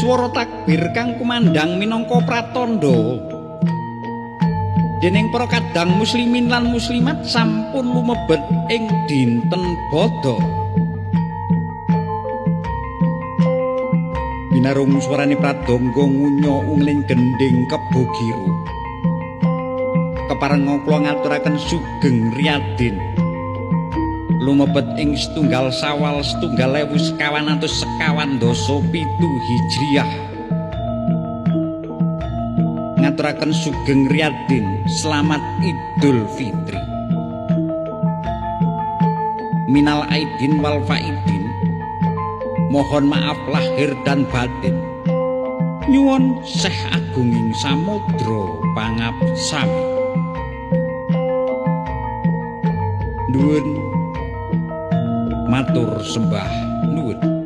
Swara takbir kang kumandhang minangka pratandha dening para kadang muslimin lan muslimat sampun lumebet ing dinten bodho. Binarung swarane pradangga ngunya ungling gendhing Kebo Giro. Keparenga kula ngaturaken sugeng riyadin. Lumebet ing setunggal Sawal 1927 Hijriah. Ngaturaken sugeng riyadin, selamat Idul Fitri. Minal aidin wal faidin. Mohon maaf lahir dan batin. Nyuwun Syekh Agunging Samudra pangapsami. Nuwun matur sembah nuwun.